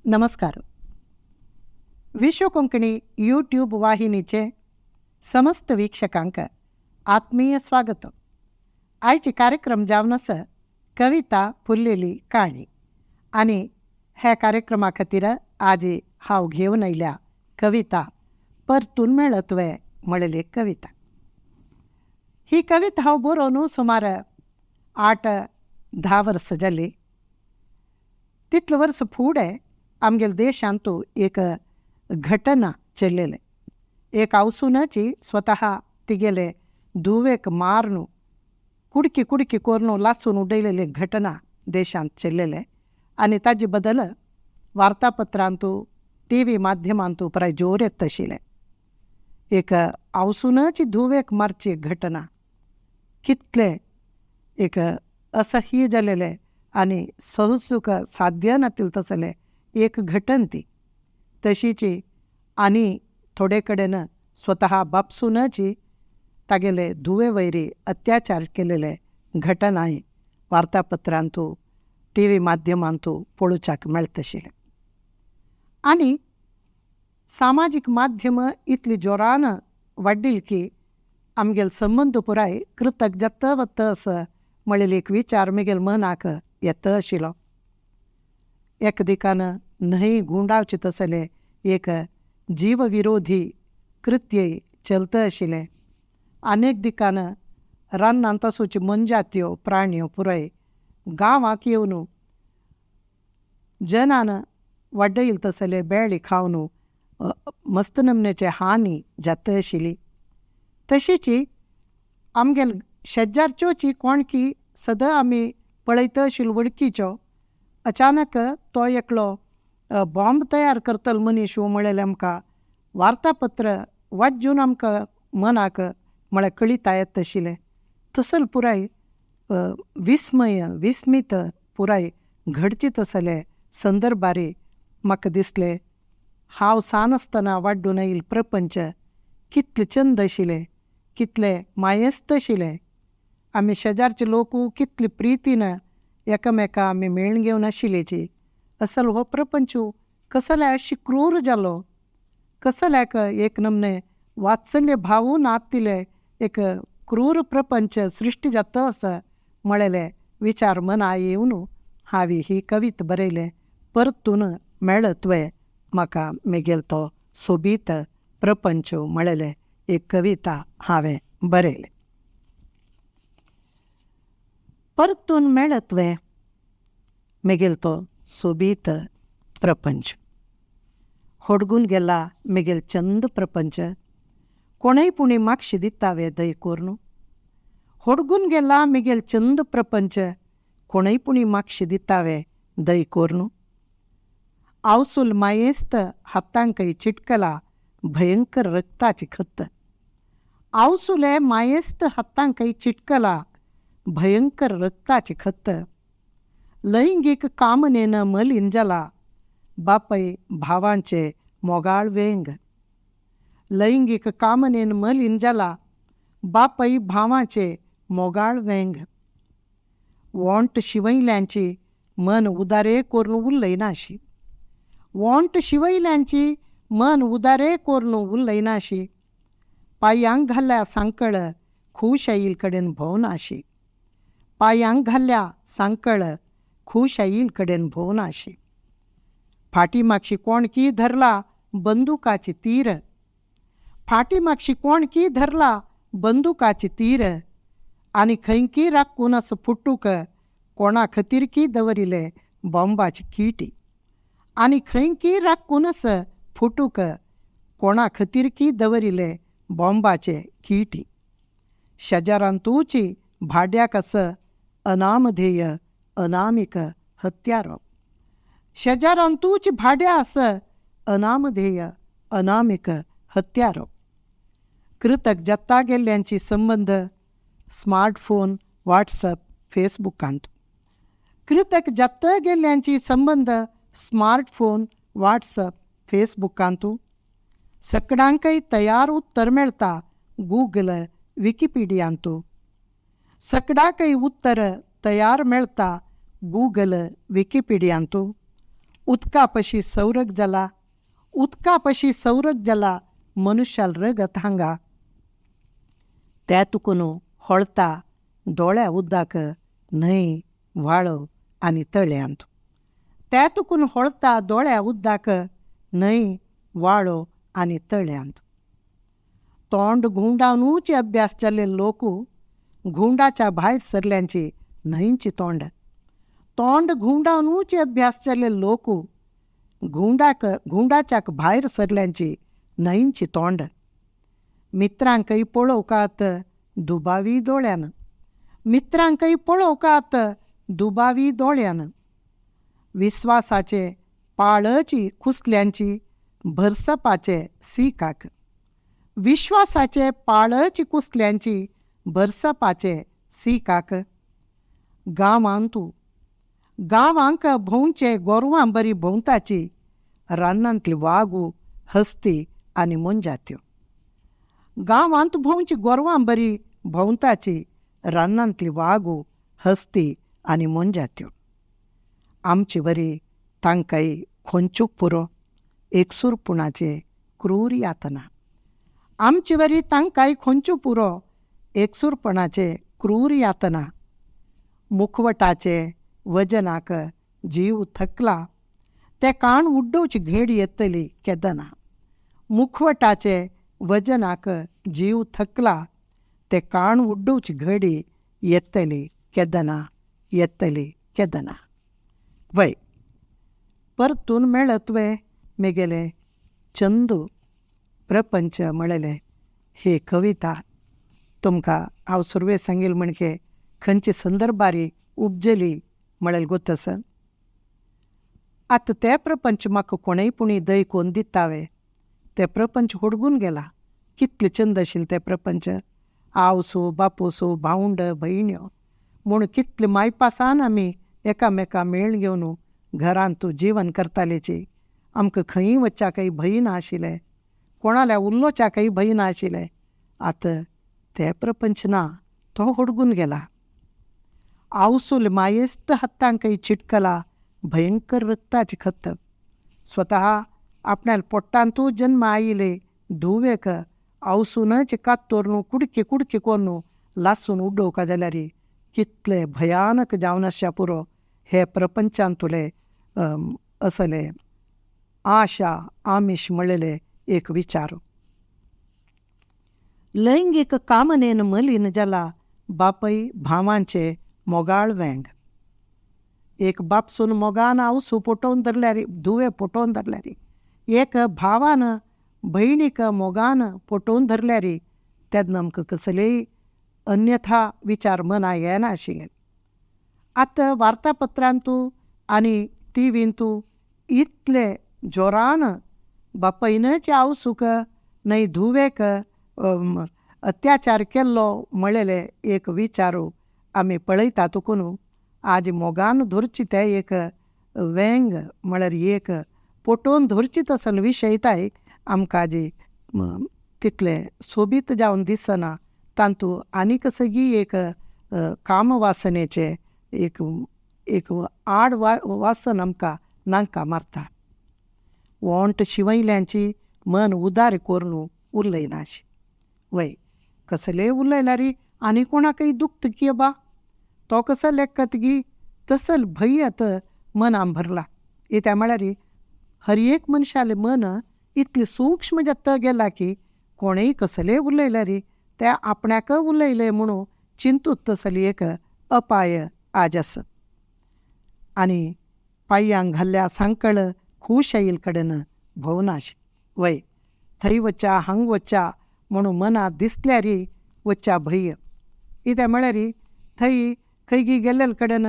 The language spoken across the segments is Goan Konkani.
नमस्कार. विश्व कोंकणी यूट्यूब वाहिनीचे समस्त वीक्षकांक आत्मीय स्वागत. आयचे कार्यक्रम जावन आसा कविता फुल्लेली काणी आनी ह्या कार्यक्रमा खातीर आज हांव घेवन आयल्या कविता परतून मेळत वे म्हणलेली कविता. ही कविता हांव बरोवन सुमार 8-10 वर्सां जालीं. तितले वर्स फुडें आमगेल्या देशांत एक घटना चल्लेलें. एक आवसुनाची स्वतः तिगेले धुवेक मारून कुडकी कुडकी करून लासून उडयलेली घटना देशांत चल्लेलें आनी ताजे बदल वार्तापत्रांतू टी व्ही माध्यमांतू पुराय जोर येत आशिल्लें. एक आवसुनाची धुवेक मारची घटना कितले एक असह्य जालेलें आनी सहजूक साध्य नातील तसलें एक घटन ती. तशीची आनी थोडे कडेन स्वतः बापसुनाची तागेले धुवे वयरी अत्याचार केलेले घटनाय वार्तापत्रांतू टी व्ही माध्यमांतू पळोवच्याक मेळतशिल्लें. आनी सामाजीक माध्यम इतली जोरान वाडिल्ली की आमगेले संबंद पुराय कृतक जाता वता असो म्हणलेलो एक विचार म्हगेल्या मनाक येता आशिल्लो. एका दिकान न्हंय गुंडावचे तसलें एक जीवविरोधी कृत्य चलता आशिल्लें. आनेक दिकान रानांत आसूचे मनजात्यो प्राण्यो पुराय गांवाक येवन जनान वाडयल तसले बेळी खावन मस्त नमन्याचे हानी जाता आशिल्ली. तशीच आमगेले शेजारच्योची कोणकी सदां आमी पळयता आशिल्लो वळखीच्यो अचानक तो एकलो बॉम्ब तयार करतलो मनीस म्हणलेलें आमकां वार्तापत्र वाचून आमकां मनाक म्हळ्यार कळिता येता आशिल्लें. तसलो पुराय विस्मय विस्मीत पुराय घडचे तसले संदर्भार म्हाका दिसलें हांव सान आसतना वाड्डून आयिल्लो प्रपंच कितले चंद आशिल्ले, कितले मायेस्त आशिल्ले. आमी शेजारचे लोक कितले प्रितीन एकामेका आमी मेळून घेवन आशिल्लेची. असल हो प्रपंच कसल्याक अशी क्रूर जालो, कसल्याक एक नमने वात्सल्य भावू नातिल्ले एक क्रूर प्रपंच सृश्टी जाता आसा म्हणलेले विचार मना येवन हांवें ही कविता बरयलें. परतून मेळत वे म्हाका म्हगेलो तो सोबीत प्रपंच म्हणलेले एक कविता हांवें बरयलें. परतून मेळत वे म्हगेलो तो सोबीत प्रपंच. होडगून गेला म्हगेलो चंद प्रपंच, कोणय पुणी मागशी दिता वे दय कोरून. होडगून गेला म्हगेलो चंद प्रपंच, कोणय पुणी मागशी दिता वे दय कोरून. आवसूल मायेस्त हातांकय चिटकला भयंकर रक्ताची खत्त. आवसुले मायेस्त हातांकय चिटकला भयंकर रक्ताची खत्त. लैंगीक कामनेन मलीन जाला बापय भावांचे मोगाळ वेंग. लैंगीक कामनेन मलीन जाला बापय भावांचे मोगाळ वेंग. वोंट शिवयल्यांची मन उदारे करून उलयनाशी. वोंट शिवयल्यांची मन उदारे करून उलयनाशी. पांयांक घाल्ल्या सांकळ खूश आईल कडेन भोवनाशी. पांयांक घाल्ल्या सांकळ खूश आईल कडेन भोवनाशी. फाटी मागशी कोणकी धरला बंदुकाची तीर. फाटी मागशी कोणकी धरला बंदुकाची तीर. आनी खंयकी राखून असो फुटूक कोणा खातीर की दवरिले बॉम्बाची किटी. आनी खंयकी राखून अस फुटूक कोणा खातीर की दवरिले बॉम्बाचे किटी. शेजारांतूची भाड्याक अस अनामधेय अनामीक हत्यारो. शेजारांतूच भाड्या अस अनामधेय अनामीक हत्यारो. कृतक जाता गेल्ल्यांची संबंद स्मार्टफोन व्हॉट्सअप फेसबुकांत. कृतक जाता गेल्ल्यांची संबंद स्मार्टफोन व्हॉट्सअप फेसबुकांतू. सकडांकय तयार उत्तर मेळटा गुगल विकिपिडियांतू. सकडाकय उत्तर तयार मेळटा गुगल विकिपिडियांतू. उदका पशी सौरक जाला, उदका पशी सौरक जाला मनुष्याल रगत हांगा. ते तुकून होळता दोळ्या उदक न्हंय, व्हाळो आनी तळ्यांत. ते तुकून होळता दोळ्या उदक न्हंय, व्हाळो आनी तळ्यांत. तोंड घुंवडावनूच अभ्यास जाल्ले लोक घुंवडाच्या भायर सरल्यांची न्हंयची तोंड. तोंड घुंवडावनूच अभ्यास जाल्ले लोक घुंवडाक घुंवडाच्याक भायर सरल्यांची न्हंयची तोंड. मित्रांकय पळोवकात दुबावी दोळ्यान, मित्रांकय पळोवकात दुबावी दोळ्यान. विस्वासाचे पाळची कुसल्यांची भरसपाचे सिकाक, विश्वासाचे पाळची कुसल्यांची भरसपाचे सिकाक. गांवांतू गांवांक भोंवचे गोरवां बरी भोंवताची रानांतली वागू, हस्ती आनी मोनजात्यो. गांवांत भोंवची गोरवां बरी भोंवताची रानांतली वागू, हस्ती आनी मोनजात्यो. आमचे वरी तांकांय खोंचूक पुरो एकसूरपणाचे क्रूर यातना. आमचे वरी तांकांय खोंचू पुरो एकसूरपणाचे क्रूर यातना. मुखवटाचे वजनाक जीव थकला, ते काण उड्डोवची घेड येतली केदना. मुखवटाचे वजनाक जीव थकला, ते काण उड्डोवची घडी येतली केदना, येतली केदना. वय परतून मेळत वे मेगेले चंदू प्रपंच म्हळेले ही कविता तुमकां हांव सुरवेक सांगील म्हणके खंयचे संदर्भारी उपजली म्हळेल गोत आसा. आतां तें प्रपंच म्हाका कोणेय पुणी दय कोन्न दिता वे? तें प्रपंच हुडगून गेला. कितलें चंद आशिल्लें तें प्रपंच. आवसो, बापोसो, भावंड, भयण्यो म्हूण कितले मायपासान आमी एकामेका मेळ घेवन घरांत जिवन करतालेची. आमकां खंयूय वचच्याकय भंय नाशिल्लें, कोणाल्या उलोवच्याकय भंय नाशिल्लें. आतां तें प्रपंच ना, तो हुडगून गेला. आवसूल मायेस्त हत्तांकय चिटकला भयंकर रक्ताची खत. स्वतः आपणाल्या पोट्टांतू जन्म आयिल्ले धुवेक आवसूनच कातोरून कुडके कुडके कोरून लासून उडोवका जाल्यार कितले भयानक जावन आसच्या पुरो हे प्रपंचांतुले असले आशा आमिश म्हळेले एक विचार. लैंगीक कामनेन मलीन जाला बापय भावांचे मोगाळ वेंग. एक बापसून मोगान आवसू पोटोवन धरल्यार, धुवे पोटोवन धरल्यार, एक भावान भयणीक मोगान पोटोवन धरल्यार तेन्ना आमकां कसलेय अन्यथा विचार मना येनाशिल्ले. आतां वार्तापत्रांतू आनी टिवींतू इतले जोरान बापायनच आवसूक न्हय धुवेक अत्याचार केल्लो म्हळेले एक विचार आमी पळयता तुकून आज मोगान धरची ते एक वेंग म्हळ्यार एक पोटोवन धरची तसलो विशय ताय आमकां आजी तितलें सोबीत जावन दिसना. तातूंत आनीक सगळी एक कामवासनेचें एक एक आड वासन आमकां नाका मारता. ओंठ शिंवयल्यांची मन उदार करून उलयनाशी. वय कसलेय उलयल्यार आनी कोणाकय दुखता की बा, तो कसो लेखत गी, तसल भंय आतां मनां भरला. कित्याक म्हळ्यार हर एक मनशालें मन इतलें सूक्ष्म जाता गेलां की कोणेय कसलेय उलयल्यार ते आपणाकय उलयले म्हणून चिंतूत तसली एक अपाय आज आसा. आनी पांयांक घाल्ल्या सांकळ खूश आयिल्ले कडेन भोवनाश. वय थंय वच्च्या हांग वच्च्या म्हणून मनाक दिसल्यार वच्च्या भंय. कित्याक म्हळ्यार थंय खंयगी गेल्ले कडेन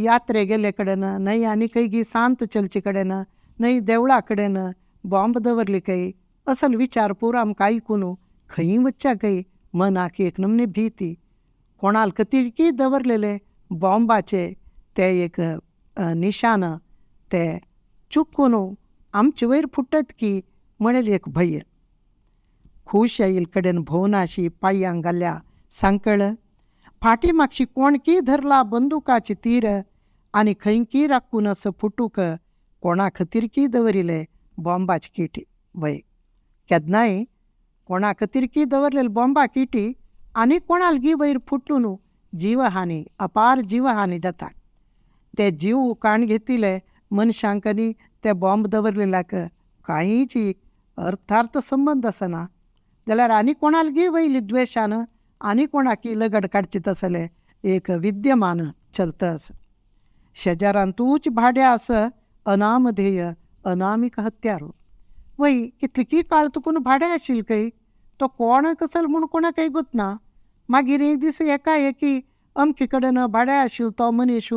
यात्रे गेल्ले कडेन न्हय आनी खंयगी सांत चलचे कडेन न्हय देवळा कडेन बॉम्ब दवरले खंय असलो विचार पुरो आमकां आयकून खंय वच्च्याकय मनाक एक नमनी भिती. कोणाल खातीर दवरलेले बॉम्बाचे ते एक निशान ते चुकून आमचे वयर फुटत की म्हणलेली एक भंय. खूश आयिल्ले कडेन भोवनाशी पांयांक घाल्ल्या सांकळ, फाटी मागशी कोणकी धरला बंदुकाची तीर, आनी खंयकी राखून असो फुटूक कोणा खातीर की दवरिले बॉम्बाची किटी. वय केन्नाय कोणा खातीर की दवरलेले बॉम्बा किटी आनी कोणालगी वयर फुटून जीवहानी, अपार जीवहानी जाता. ते जीव काण घेतिले मनशांक आनी ते बॉम्ब दवरलेल्याक कांयच अर्थार्थ संबंद आसना. जाल्यार आनी कोणालगी वयली द्वेशान आनी कोणाकी लगड काडची तसले एक विद्यमान चलता आसा. शेजारांतूच भाड्या आसा अनामधेय अनामीक हत्यारो. वय कितली काळ तुकून भाडें आशिल्लें खंय, तो कोण कसल म्हूण कोणाकय गोतना. मागीर एक दीस एकाएकी अमके कडेन भाडें आशिल्लो तो मनीस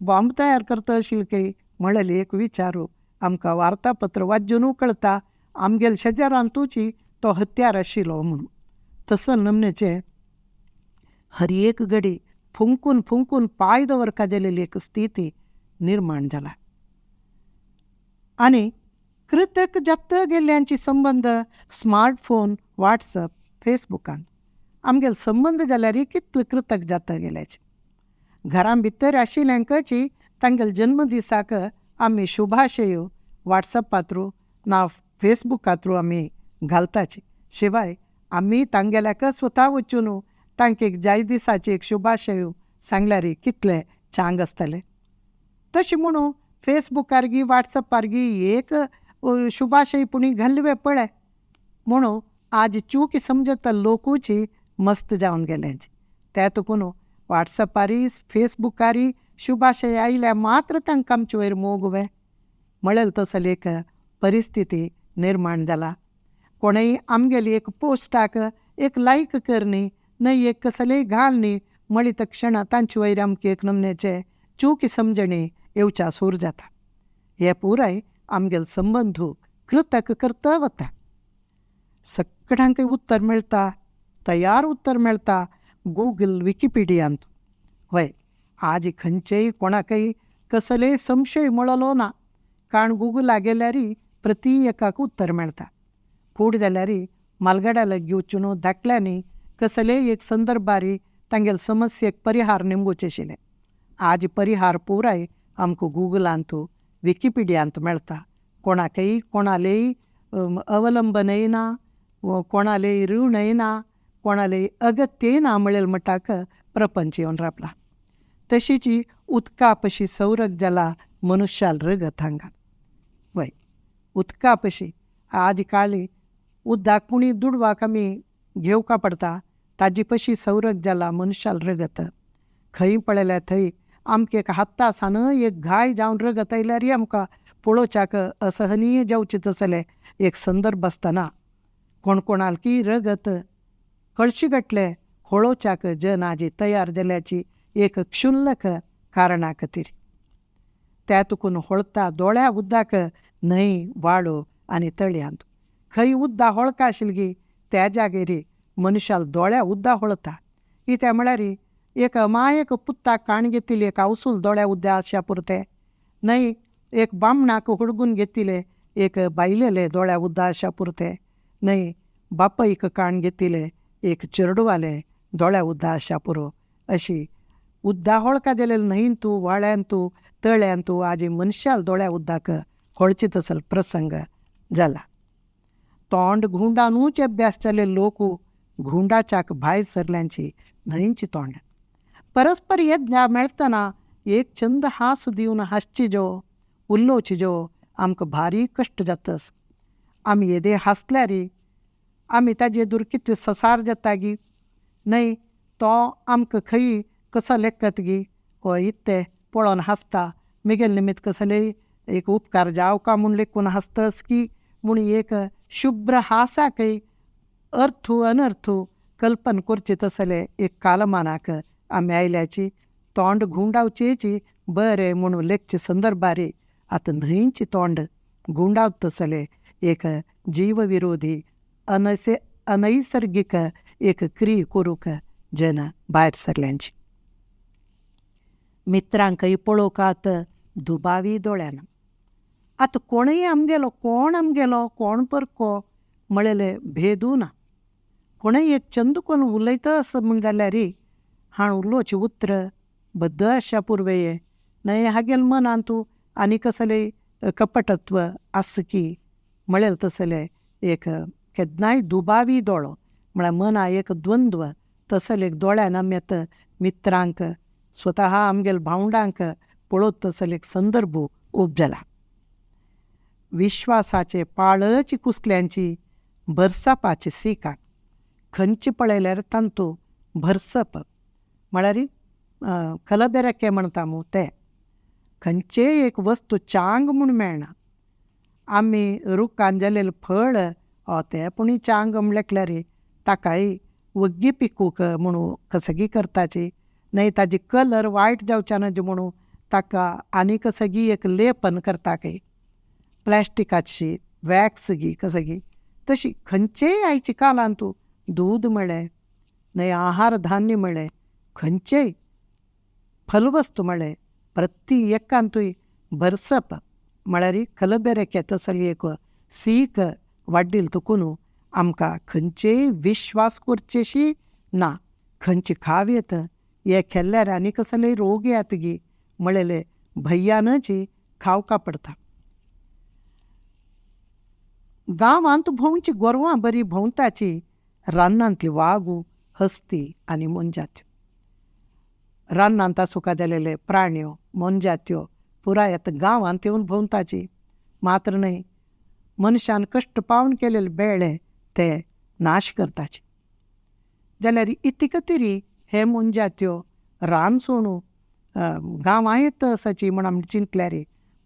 बॉम्ब तयार करता आशिल्लो खंय म्हळेली एक विचारू आमकां वार्तापत्र वाचून कळटा आमगेले शेजारांतूच तो हत्यार आशिल्लो म्हणून. तसो नमनेचें हर एक घडी फुंकून फुंकून पांय दवरका जालेली एक स्थिती निर्माण जाला. आनी कृतक जात गेल्ल्यांची संबंद स्मार्टफोन, व्हॉट्सअप, फेसबुकान आमगेले संबंद जाल्यार कितले कृतक जाता गेल्याचे. घरां भितर आशिल्ल्यांकची तांगेले जन्मदिसाक आमी शुभाशय व्हॉट्सअपा थ्रू ना फेसबुका थ्रू आमी घालताची. शिवाय आमी तांगेल्याक स्वता वचून तांकां एक जाय दिसाची एक शुभाशय सांगल्यार कितले चांग आसतले. तशें म्हणून फेसबुकार गी व्हॉट्सअपार गी एक शुभाशय पुणी घालवे पळय म्हणून आज चूक समजता लोकूच मस्त जावन गेल्याची. त्या तुकून व्हॉट्सअपारी फेसबुकारी शुभाशय आयल्या मात्र तांकां आमचे वयर मोग वे म्हणलें तसली एक परिस्थिती निर्माण जाला. कोणूय आमगेली एक पोस्टाक एक लायक करनी न्हय एक कसलेय घालनी म्हळी तक्षणा तांचे वयर आमकां एक नमनेचे चूक समजणी येवच्या सूर जाता. हे पुराय आमगेले संबंद कृतक करता वता. सगळ्यांकय उत्तर मेळटा, तयार उत्तर मेळटा गुगल, विकिपिडियांत. वय आज खंयचेय कोणाकय कसलेय संशय मेळलो ना, कारण गुगला गेल्यार प्रती एकाक उत्तर मेळटा. फूड जाल्यार मालगाड्या लागीं वचून धाकल्यांनी कसलेय एक संदर्भार तांगेले समस्येक परिहार निमगोचे आशिल्लें. आज परिहार पुराय आमकां गुगलांत, विकिपिडियांत मेळटा. कोणाकय कोणालेय अवलंबनय ना, कोणालेय ऋणय ना, कोणालेय अगत्यय ना म्हणलें म्हणटाक प्रपंच येवन रावला. तशीच उदका पशी संरग जाला मनुष्याल रगत हांगा. वय उदका पशी आज काळी उदक पुणी दुडवाक आमी घेवका पडटा ताजी पशी संरग जाला मनुष्याल रगत. खंय पळयल्यार थंय आमकां एक हाता सान एक घाय जावन रगत आयल्यार आमकां पळोवच्याक असहनीय जावचें तसलें एक संदर्भ आसतना कोण कोणालकी रगत कळशी घातले होळोवच्याक जन आजी तयार जाल्याची एक क्षुल्लक कारणा खातीर. त्या तुकून होळता दोळ्या उदक न्हंय, वाळो आनी तळयांत खंय उद्दा होळका आशिल्ली त्या जागेर मनशाल दोळ्या उद्दा होळता. कित्याक म्हळ्यार एक अमायक पुताक काण घेतिल्ली एक आवसूल दोळ्या उद्दा आशा पुरतें न्हय, एक बामणाक हुडगून घेतिल्ले एक बायलेले दोळ्या उद्दा आशा पुरतें न्हय, बापयक काण घेतिल्ले एक चेरडुवाले दोळ्या उद्दा आशा पुरो. अशी उद्दा होळका जालेले न्हंयंतू, वाळ्यांतू, तळ्यांतू आजी मनशाल दोळ्या उद्दाक होळचे तसल प्रसंग जाला. तोंड घुंवडावनूच अभ्यास जाल्ले लोक घुंवडाच्याक भायर सरल्यांची न्हंयची तोंड. परस्पर यज्ञ मेळटना एक चंद हांस दिवन हांसची ज्यो, उलोवची ज्यो आमकां भारी कश्ट जातस. आमी येदे हांसल्यार आमी ताजे दूर कितले ससार जाता गी न्हय, तो आमकां खंय कसो लेखत गी, हो इत्ते पळोवन हांसता मिगेल निमित्त कसलेय एक उपकार जावका म्हूण लेखून हांसतस की म्हूण एक शुभ्र हांसाकय अर्थ अनर्थ कल्पना करचे तसले एक कालमानाक आमी आयल्याची. तोंड घुंवडावचेची बरें म्हणून लेखचे संदर्भार आतां न्हंयची तोंड घुंवडावत तसले एक जीवविरोधी अनैसर्गीक एक क्रिया करूंक जन भायर सरल्यांची. मित्रांकय पळोवकात दुबावी दोळ्यान. आतां कोणूय आमगेलो, कोण आमगेलो, कोण परको म्हळेले भेदू ना. कोणूय एक चंद कोण उलयता आसा म्हूण जाल्यार हांव उलोवचें उतर बद्द आशा पुर्वें न्हय हागेल मनांतू आनी कसलें कपटत्व आसा की म्हळेल तसलें एक केन्नाय दुबावी दोळो म्हळ्यार मना एक द्वंद्व तसले एक दोळ्यान आमी आतां मित्रांक स्वता आमगेल भावंडांक पळोवत तसले एक संदर्भ उपजला. विश्वासाचे पाळच कुसल्यांची भरसपाची सीका खंयचे पळयल्यार तांतू भरसप म्हळ्यार कलबेरके म्हणटा मू ते खंयचेय एक वस्तू चांग म्हूण मेळना. आमी रुखान जालेलें फळ तें पूण चांग म्हणल्यार ताकाय वग्गी पिकूंक म्हणून कसगी करताची न्हय ताजी कलर वायट जावचे नज म्हणून ताका आनी कसगी एक लेपन करता खंय प्लास्टिकाची वॅक्स गी कसगी तशी खंयचेय आयचे काळांतू दूद म्हळें न्हय आहार धान्य म्हळें खंयचेय फलवस्तू म्हळें प्रति एकांतूय भरसप म्हळ्यार कलबेरके तसली एक सीख वाडिल्ली तुकून आमकां खंयचेय विश्वास करचेशी ना. खंयची खावयेत हे केल्यार आनी कसले रोग येत गी म्हळेले भंयानच खावका पडटा. गांवांत भोंवची गोरवां बरी भोंवताची रानांतली वागू हस्ती आनी मोनजात्यो रानांत आसूंक जालेले प्राण्यो मोनजात्यो पुराय आतां गांवांत येवन भोंवताची. मात्र न्हय मनशान कश्ट पावन केलेले बेळे ते नाश करताचे. जाल्यार इतक तरी हे मोनजात्यो रान सोडून गांवां येत आसाची म्हूण आमी चिंतल्यार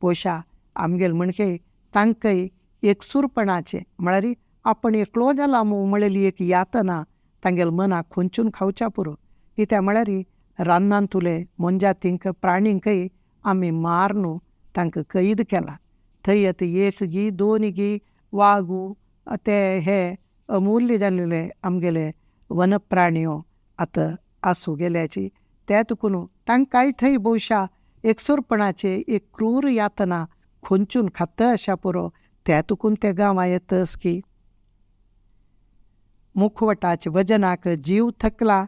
पोशा आमगेले म्हणके तांकांय एकसूरपणाचें म्हळ्यार आपण एकलो जाला मू म्हळेली एक यातना तांगेले मनाक खोंचून खावच्या पुरो. कित्याक म्हळ्यार रानांतुले मोनजातींक प्राणींकय आमी मारून तांकां कैद केला. थंय आतां एक गी दोन गी वागू ते हे अमूल्य जाल्ले आमगेले वनप्राणयो आतां आसूं गेल्याची ते तुकून तांकांय थंय भोवशा एकसूरपणाचे एक क्रूर यातना खोंचून खाता अशा पुरो ते तुकून ते गांवां येतस की. मुखवटाचे वजनाक जीव थकला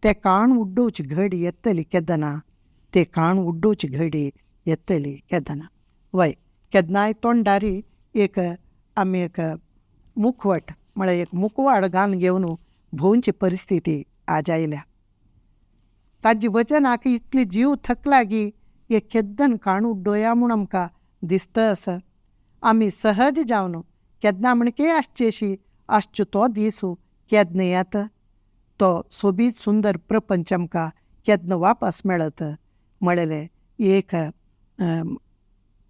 ते काण उड्डोवची घडी येतली केदना ते काण उड्डोवची घडी येतली केदना. वय केन्नाय तोंडारी एक आमी एक मुखवट म्हळ्यार एक मुखवाड घालून घेवन भोंवची परिस्थिती आज आयल्या. ताजी वजनाक इतली जीव थकला गी एक केद्दन काण उड्डोया म्हूण आमकां दिसता आसा. आमी सहज जावन केन्ना म्हणके आसचेशी आसचो तो दीस केन्ना येता तो सोबीत सुंदर प्रपंच आमकां केन्ना वापस मेळत म्हळेलें एक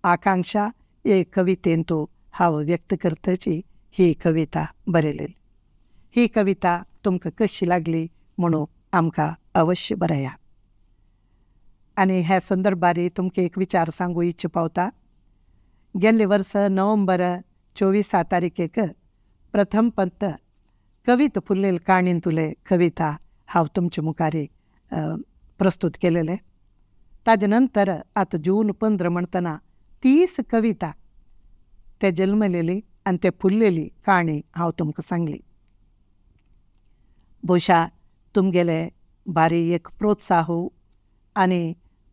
आकांक्षा एक कवितेंतू हांव व्यक्त करतची ही कविता बरयलेली. ही कविता तुमकां कशी लागली म्हणून आमकां अवश्य बरया. आनी ह्या संदर्भार तुमकां एक विचार सांगू इच्छ पावता. गेल्ले वर्स नोव्हेंबर 24 तारखेक प्रथम पंत कविता फुललेले काणींतुले कविता हांव तुमचे मुखार प्रस्तूत केलेले. ताजे नंतर आतां जून 15 म्हणटना 30 कविता ते जल्मलेली आनी ते फुललेली काणी हांव तुमकां सांगली. भोवशा तुमगेले बारी एक प्रोत्साह आनी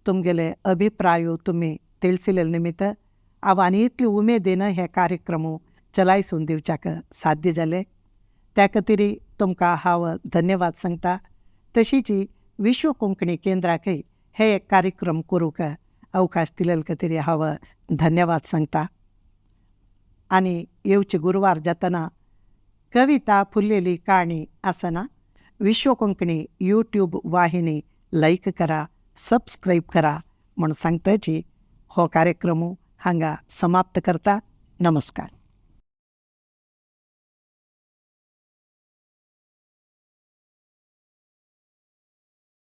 तुमगेले अभिप्राय तुमी तिळसिले निमित्त हांव आनी इतले उमेदीन हे कार्यक्रम चलायसून दिवच्याक साध्य जाले. त्या खातीर तुमकां हांव धन्यवाद सांगता. तशीच विश्व कोंकणी केंद्राकय हे एक कार्यक्रम करूंक अवकाश दिलेले खातीर हांव धन्यवाद सांगता. आनी येवचे गुरवार जातना कविता फुललेली काणी आसना विश्व कोंकणी यूट्यूब वाहिनी लायक करा, सबस्क्रायब करा म्हूण सांगताची हो कार्यक्रम हांगा समाप्त करता. नमस्कार.